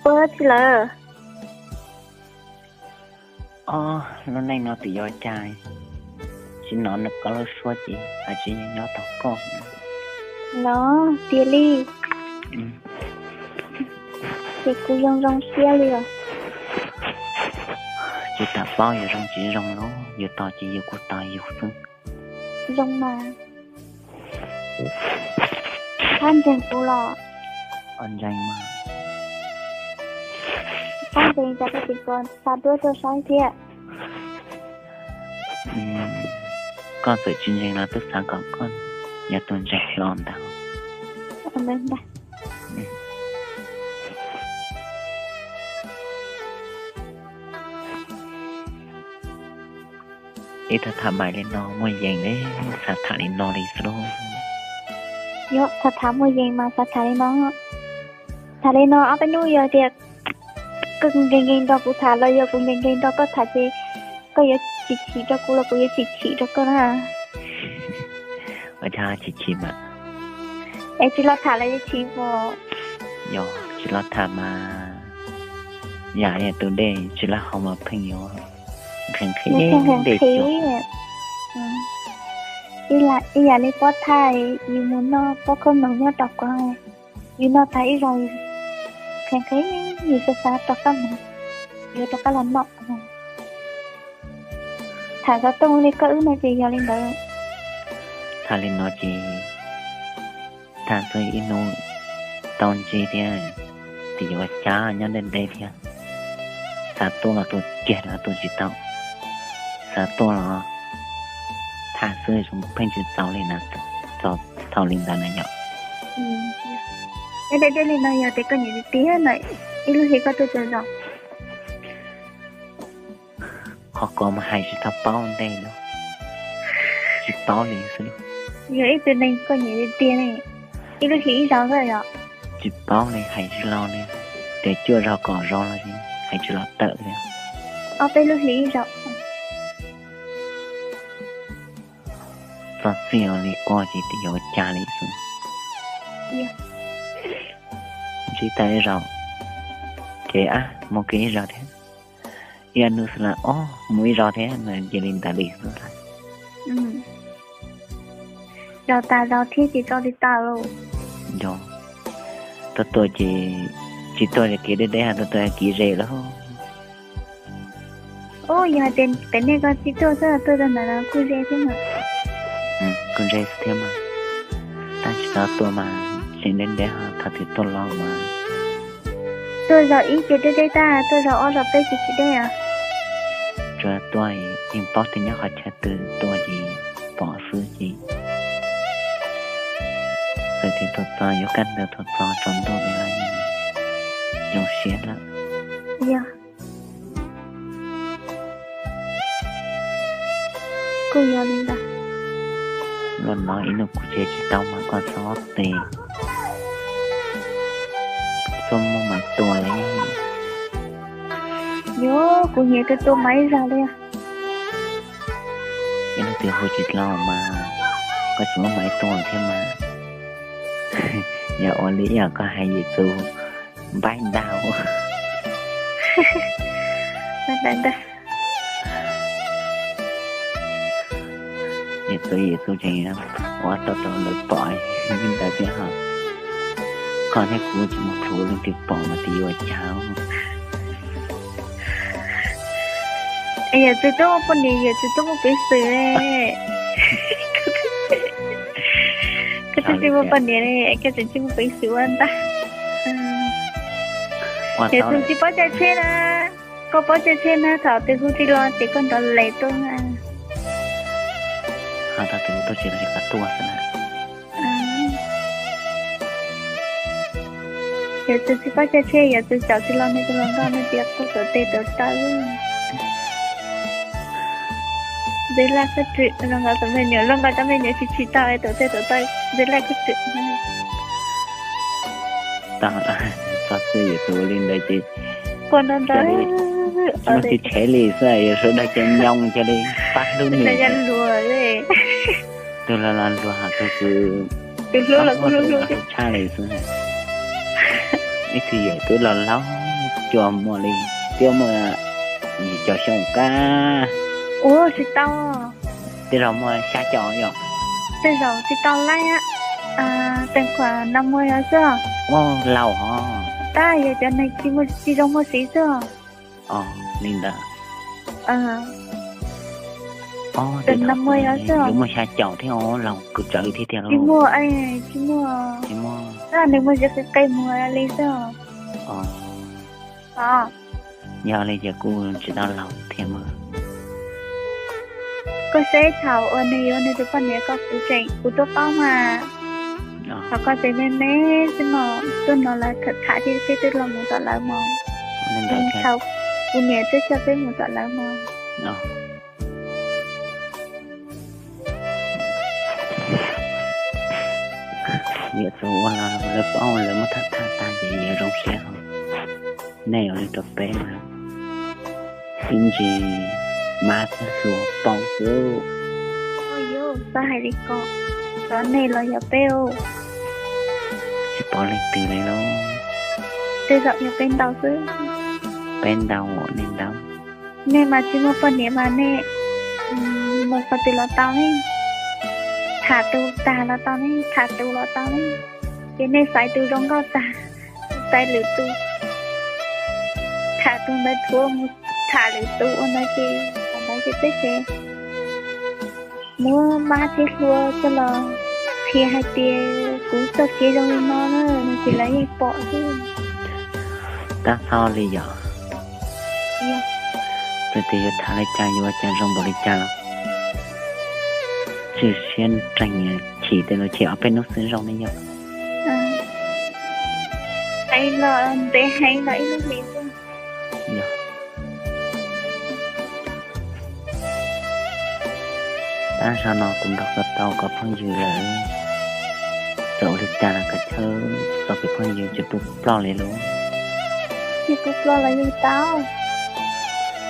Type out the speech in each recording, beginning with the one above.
Ua tsi lawm? Ob, lub neej no twb yuav cas, tsis hnov koj lub suab ces tsis nyob tau koj. Los tiag li, ces kuv zoo zoo siab li os. Tsis tas paub yus zoo tsis zoo los yus tos ces yus kuj tos yus xwb. Zoo mas. Pab ntseeg kuv los? Ntseeg mas. Pab ntseeg cas koj tsis xa duab tuaj saib thiab? Koj txawm tsis ntseeg los twb xav kom koj yog tus ntseeg hlo ntag. Ib tug tham mais li no muaj yees li, xav tham li no li xwb lauj. Yog tham tham muaj yees mas xav tham li no. Tham li no ob peb hnub yog tias koj nkees nkees nrog kuv tham los yog kuv nkees nkees nrog koj tham ces koj yuav chim chim rau kuv los kuv yuav chim chim rau koj na. Ua cas chim chim mas? Es tsis los tham los yuav chim os. Yog tsis los tham mas yam yog tus dej tsis laj hau mas pheej yuav nqhis nqhis dej. Ib yam li pob thaij yus mus noj pob khaub noom nyob tom ko, yus noj tag ib zaug nqhis nqhis, yus xav xav rov qab mus, yuav rov qab los noj. Tham xov tooj li koj wb no ces yog li ntawd. Tham li no ces tham xwb ib hnub tau ntsib thiab, tsis yuav cas nyob deb deb thiab. Xav tuaj los tuaj kiag los tuaj tsis tau, xav tuaj los tham xwb zoo pheej tsis txaus li na, txaus thaum li ntawd na yom. Nyob deb deb li no yog tias koj nyiam tiag tiag na, ib lub hli koj tuaj tsaug zog. Qhov ko mas hais tsis tau paub ntej no, tsis paub li xwb. Yog ib tug neeg koj nyiam tiag tiag ne, ib lub hli ib zaug xwb yom. Tsis paub li, hais tsis los li, tias cuaj zaug kaum zaug los hais tsis los tawm li. Ob peb lub hli ib zaug. Txog txij li koj ces twb yuav ua cas li xwb. Ntsib tau ib zaug ces ab mus kiag ib zaug thiab, ib hnub xwb los ob mus ib zaug thiab no, cia li ntawd li xwb. Zaum tas zaum thiab ces tso li tas lauj. Yog, tuaj tuaj ces tsis tuaj kev deb deb, tuaj tuaj kev ze lauj. Ub, yog hais tias pem nej ko tsis tuaj xwb, tuaj rau ntawm no kuj ze thiab mas. Kuj ze xwb thiab mas, tab tsis txhob tuaj mas tseem deb deb, ho thaum twg tuaj los mas. Tuaj zaum ib ces deb deb tag, tuaj zaum ob zaum peb ces tsis deb os. Tsuas tuaj yeej paub tias nyob qhov chaw twg, tuaj ces pom xwb ces txawm tias tuaj txog yuav kaj ntug tuaj txog tsaus ntuj li los yeej zoo siab lawm. Yog, kuj yog li ntawd. Luaj no ib nus kuv tseg tsis tau mas koj txhob tes, txhob muab maiv tua li. Yog, kuv nyiam tus tua maiv ib zaug li. Ib hnub twg hu tsis los mas koj tsis muab maiv tua thiab mas. Yog ua li ib yam koj hais Yawm Txwv npaib ntag. Yawm Txwv, Yawm Txwv tseem ua tau rau lawv pom li ntawd thiab ho. Koj thiab kuv tsis mus plhus leej twg pom mas twb yuav cas. Yawm Txwv twb muaj poj niam, Yawm Txwv twb muaj peev xwm. Koj twb tsis muaj poj niam li, koj tseem tsis muaj peev xwm ua ntag. Yawm Txwv tsis paub caij tsheb na, koj paub caij tsheb na, thaum twg hu tsis los ces koj nrov les tuaj na. Ho thaum twg hu tuaj tsis los ces koj tuaj xwb na. Yawm Txwv tsis paub caij tsheb, Yawm Txwv caum tsis los nws tus hluas nkauj, nws tias koj tuav tes tuav taw. Ntxim laj koj tsim, zoo nkaus tus me nyuam, zoo nkaus cov me nyuam tsis tsim tau tuav tes tuav taw, ntxim laj koj tsim. Txog xwb Yawm Txwv ua li ntawd ces, ua ntawd ntawd, tsis muaj tsis tshev li xwb, yog sawv daws ces nyoos cia li pab hlub nws. Tus los los luag, tus, tus hlub los kuj hlub hlub tshaj li xwb. Ib tug yawm twb laus laus, cua muaj li, twb muaj yim caum xyoo kab. Ua tsis tau. Tej zaum muaj xya caum yom? Tej zaum tsis tau laij, teem khuam no muaj yog xwb. Ua laus hos. Tab yog cov neeg tsis zoo muaj siv xwb. Os, li ntawd. Os, tej zaum muaj yog xwb, yuav muaj xya caum thiab os, laus kawg tsawv thiab tiag lauj. Tsis muaj, tsis muaj. Nws muaj zia qis qe muag li xwb. Os, yog li ces kuj tsis tau laus thiab mas. Koj saib thaum uas nws yuav nws tus poj niam ko kuv tseem, kuv tuaj paub mas. Thaum koj tseem me me xwb mog, tuaj no lawv tham tham thiab peb twb los mus tom lawv mog. Thaum kuv niam twb coj peb mus tom lawv mog. Niam txawm ua los lawv paub lawv muab tham tham tag ces yuav zoo siab hos. Nej yuav li rau peb mas ib ntsis mab thiab hluas paub xwb. Txhob hais li ko, xyov nej los yog peb. Tsis paub leej twg li lauj. Tej zaum yog peb ntau xwb. Peb ntau, nej ntau. Nej mas tsis muaj poj niam mas nej mus qhov twg los tau ne, tham tus tag los tau ne, tham tus los tau ne, ces nej xaiv tus zoo nkauj tag, xaiv lwm tus, tham tus ntawd dhuav mus tham lwm tus ua ntawd ces thaum ntawd ces peb ces muab mab thiab hlua coj los qhia hais tias kuv txoj kev zoo li no na, no ces lawv yeej pom xwb. Tab txhob li yom. Txawm tias yuav tham li cas yuav ua cas zoo npaum li cas los tshwm siab nreeg, chim tej los chim ob peb hnub xwb zoo ne yom. Heev los ntev heev los ib lub hlis xwb. Tab sis no kuv nrog koj tau koj phooj ywg lawm, txawm ua li cas los koj txhob txo kuv phooj ywg tsis pub ploj li lauj. Tsis pub ploj los yeej tau.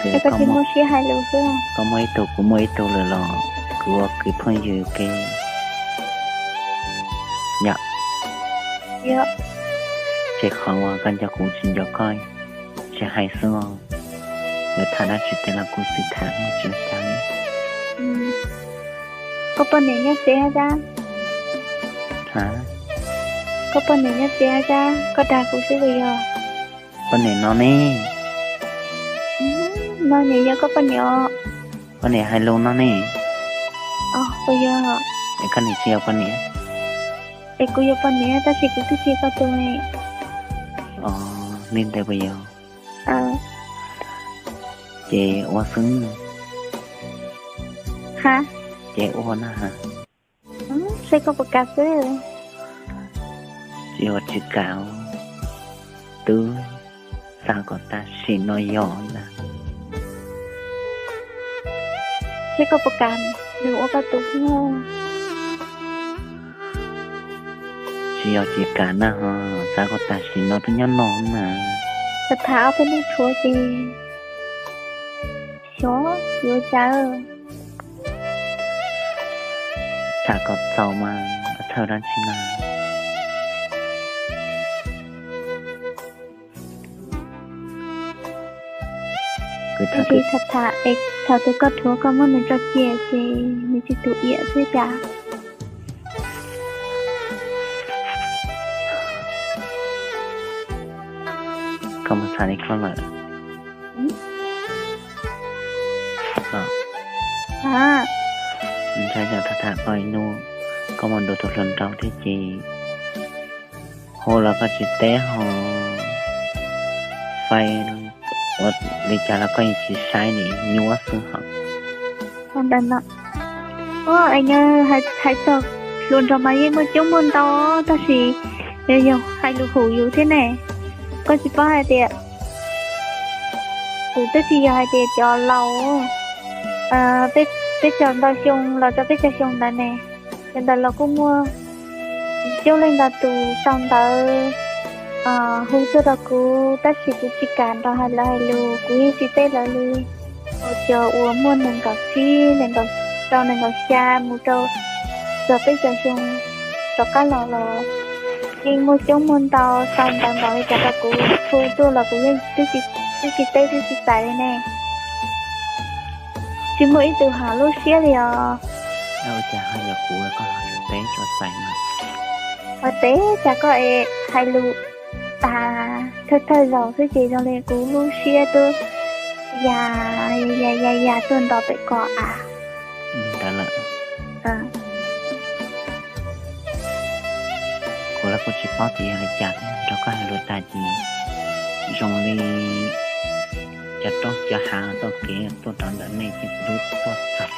Koj tsis muaj siab hais lus xwb. Koj muaj ib tug kuv muaj ib tug lawm los kuv ua kuv phooj ywg ke yom. Ces qhov uas koj nco kuv tsis nco koj tsis hais xwb os. Yuav tham dab tsi tej los kuv xwb tham, tsis ua cas li. Koj poj niam nyob tsev hab dab? Koj poj niam nyob tsev hab dab, koj dag kuv xwb puas yog? Poj niam no ne? No nyiam yog koj poj niam os. Poj niam hais lus no ne? Puas yog? Es koj niam tsis yog poj niam? Es kuv yog poj niam tab sis kuv twb tsis yog koj tus ne. Os, li ntawd puas yog? Ces ua xwb. Ha? Ces ua na ha. Seb koj puas kam xwb. Tsis yog tsis kam, twb xav kom tam sim no yog ntag. Seb koj puas kam nws ua koj tus. Tsis yog tsis kam na ho, xav kom tam sim no twb nyob no na. Tham tham ob peb hnub tshuav ces xyov yuav cas. Tham kom txaus mas txhawj dab tsi na. Kuv tham tham es thaum twg koj dhuav koj muab nws tso cia ces nws tsis tus iam xwb cas. Koj mus tham li koj lawm. Ntshai tsam tham tham koj ib hnub koj mus nrog tus hluas nraug thiab ces hu los koj tsis teb ho, fais ua li cas los koj yeej tsis saib li, nyuaj xwb hos. Ntawm no, o, es nyob hais txog hluas nraug mas yeej muaj coob muaj ntau tab sis yog hais lus hum yus thiab ne. Koj tsis paub hais tias kuv twb tsis yog hais tias cov laus peb caug ntau xyoo los rau peb caug xyoo ntawd ne, cov ntawd los kuj muaj coob leej ntau tus sau ntawv hu tuaj rau kuv tab sis kuv tsis kam nrog hais lawv hais lus, kuv yeej tsis teb lawv li. Cov uas muaj nees nkaum tsib, nees nkaum rau, nees nkaum xya mus rau txog peb caug xyoo rov qab los los Yeej muaj coob muaj ntau, tau ntau ntau li cas rau kuv hu tuaj los kuv yeej twb tsis teb twb tsis txais li ne. Tsis muaj ib tug hauv lub siab li os. Ua cas ho yog kuv koj ho tsis teb tso txais no? Ho teb cas koj es hais lus tas thawj thawj zaus xwb ces zoo li kuv lub siab twb ya ya ya ya tuaj nto pem ko av. Ntawd lawm. Kuv los kuj tsis paub tias yog li cas thiab, nrog koj hais lus tas ces zoo li cov roob cov hav tau kev tuaj rau ntawm nej ces kuv twb tuaj txog tag.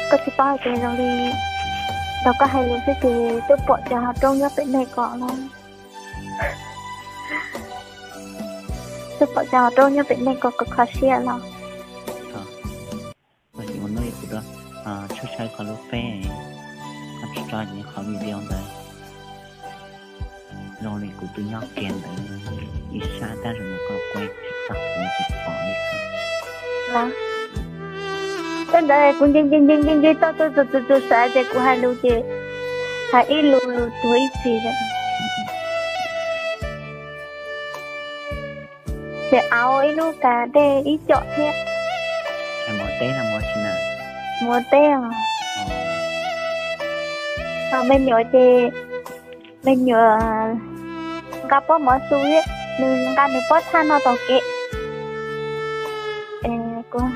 Koj tsis paub hais tias zoo li nrog koj hais lus xwb ces twb pom cov hav roob nyob pem nej ko los. Twb pom cov hav roob nyob pem nej ko kho kho siab los. Koj tsis ua hnub ib kuv tuaj tshawb tshawb koj lub peb, koj tso tso qhov video ntawd. Zoo li kuv twb nyob kiag ntawd ib sab tab sis mas koj kuj tsis tau kuv tsis pom li. Tej ntawd kuv nce nce nce nce nce toj tuaj txug txug txug sab ces kuv hais lus ces hais ib lus lus tuag ib txhis lawm. Ces auv ib lub kas dej ib com thiab. Muav teb no muav tsis na? Muav teb os. Ho me nyuam ces me nyuam nqa pob mov su thiab, nws nqa nws pob thaj no tom kev. Kuv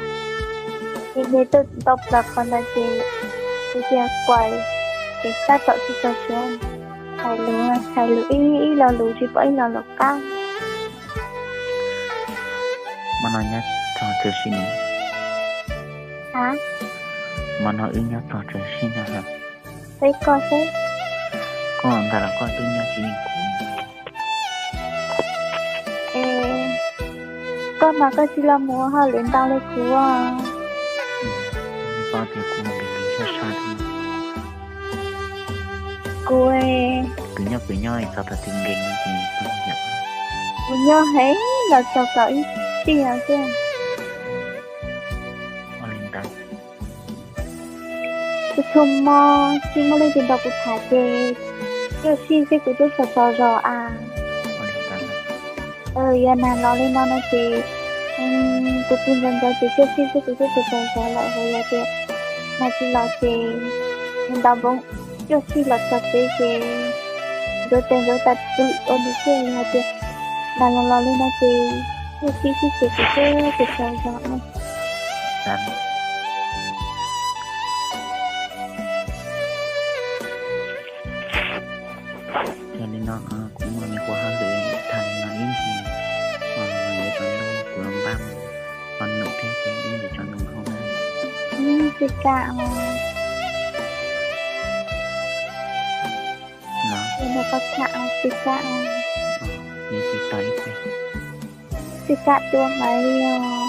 ces nce tuaj tau plaws qhov ntawd ces kuv cia kuav ces tab tom tsis txaus siab, hais lus hais lus ib ib lo lus tsis pom ib lo lus qab. Hmo no nyob txog tsaws sib ne. Hmo no wb nyob txog tsaws sib no. Peb koj xwb. Koj ntag los koj twb nyob tsis yeej kuv. Koj mas koj tsis los mus hauj lwm ntau li kuv. Paub tias kuv nkees nkees sab sab thiab. Kuv, kuv nyob kuv nyob txog tau tias nkees no ces kuv yam. Kuv nyob heev los txog kaum ib sij hawm xwb. Ua li ntawd. Kuv txhua hmo tsis muaj leej twg nrog kuv tham ces cuaj sij xwb kuv twb tsaug tsaug zog a. Yog nag los li no no ces kuv pw ntxov ntxov ces cuaj sij xwb kuv twb tsaug tsaug zog lawm. Ho yog tias nag tsis los ces ntaus npoo cuaj sij los txog tsev ces ntxuav tes ntxuav taw pw ua nws xwb. Yog tias nag los los li no ces cuaj sij xwb ces kuv twb tsaug tsaug zog. Yog li no kuv muaj me qhua hauj lwm tham li no ib ntsis, yuav tso nroo kuv los npaj mus ua num thiab ces ib ntsis tso nroo hauj lwm. Tsis kam os. Los, tsis kam os. Yuav tsis tau ib teg. Tsis kam tua mas li os.